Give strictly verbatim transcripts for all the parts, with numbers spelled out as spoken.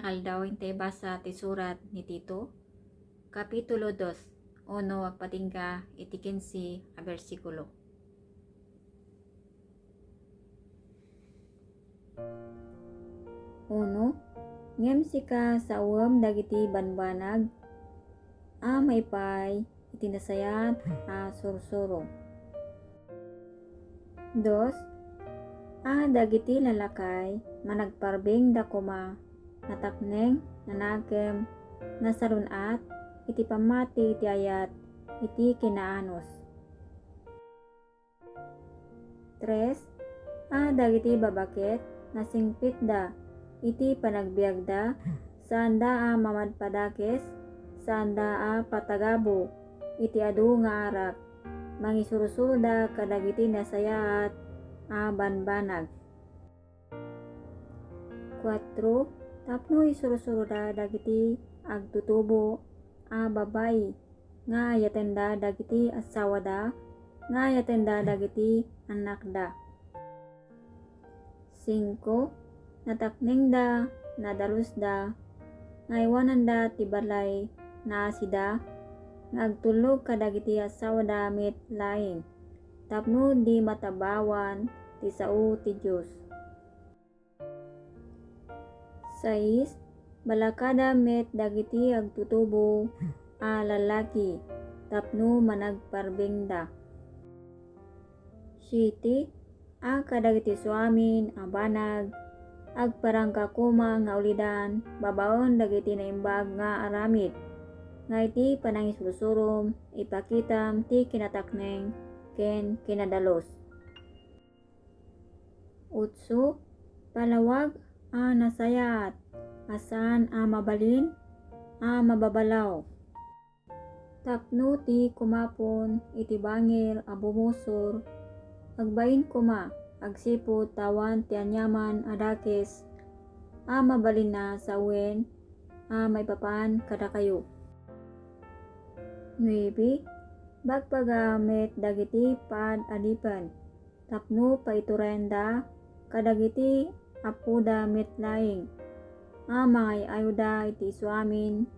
Aldaw, intay basa ti surat ni Tito, Kapitulo dos, uno, agpatingga iti kinse a bersikulo. Uno, ngem sika, sawem dagiti banbanag a maipaay iti nasayaat a sursuro. Dos, a dagiti lalakay, managparbengda koma, natakneng, nanakem, nasalun-at iti pammati iti ayat iti kinaanus. Tres, a dagiti babaket, nasingpetda iti panagbiagda, saanda a mamadpadakes, saanda a patagabo iti adu nga arak, mangisursuroda kadagiti nasayaat a banbanag. Kuatro, tapno isursuroda dagiti agtutubo a babai nga ayatenda dagiti assawada, nga ayatenda dagiti annakda. Singko, nataknengda, nadalusda, nga aywananda ti balay naasida, nga agtulnog kadagiti assawada met laeng, tapno di matabawan ti sao ti Dios. Sais, balakada met dagiti agtutubo a lallaki tapno managparbengda. Siete, a kadagiti suamin a banag, agparangka koma nga ulidan babaen dagiti naimbag nga aramid, nga iti panangisursurom ipakitam ti kinatakneng ken kinadalus. Utso, palawag a nasayaat, a saan a mabalin, a mababalaw. Tapno ti kumapon iti bangir a bumusor, agbain koma agsipud ta awan ti aniaman a dakes a mabalinna sawen a maipapan kadakayo. Nuebe, bagbaga met dagiti paad-adipen tapno paiturayanda kadagiti appoda met laeng a mangay-ayoda iti isuamin,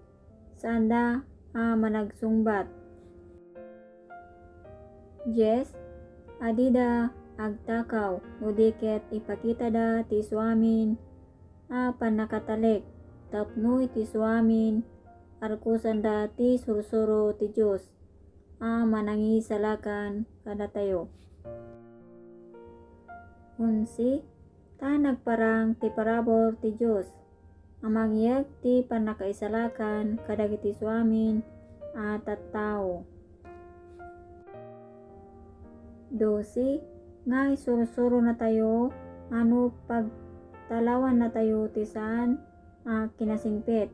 saanda a managsungbat. Dies, a dida agtakaw no di ket ipakitada ti isuamin a pannakatalek tapno iti isuamin arkosanda ti sursuro ti Dios a manangisalakan kadatayo. Onse, ta nagparang ti parabur ti Dios a mangyeg ti pannakaisalakan kadagiti suamin a tattao. Dose, nga isursuronatayo a no pagtalawannatayo ti saan a kinasingpet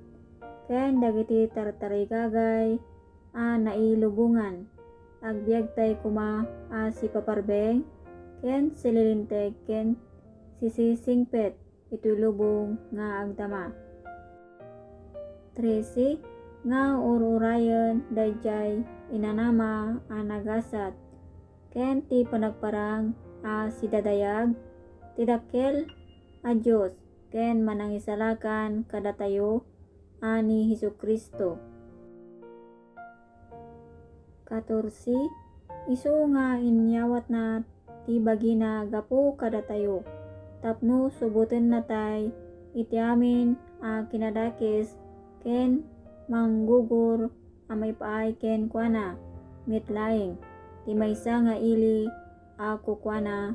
ken dagiti tartarigagay a nailubongan. Agbiagtay koma a sipaparbeng ken sililinteg ken sisisingpet itoy lubong nga agdama. Trese, nga ur-urayen daydiay inanama a nagasat ken ti panagparang a sidadayag ti dakkel a Dios ken Manangisalakan kadatayo a ni Jesu-Cristo. Katorse, isu nga inyawatna ti bagina gapu kadatayo, tapno subotennatay iti amin a kinadakes ken manggugur a maipaay kenkuana met laeng ti maysa nga ili a kukuana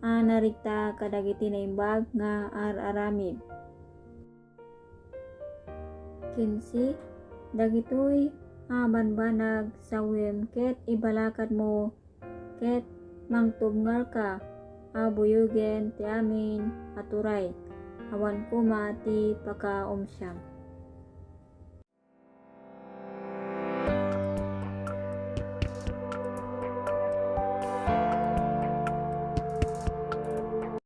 a narikta kadagiti naimbag nga ar-aramid. Kinse, dagitoy a banbanag sawem ket ibalakadmo ket mangtubngarka a buyogen ti amin a turay, awan koma ti pakaumsiam.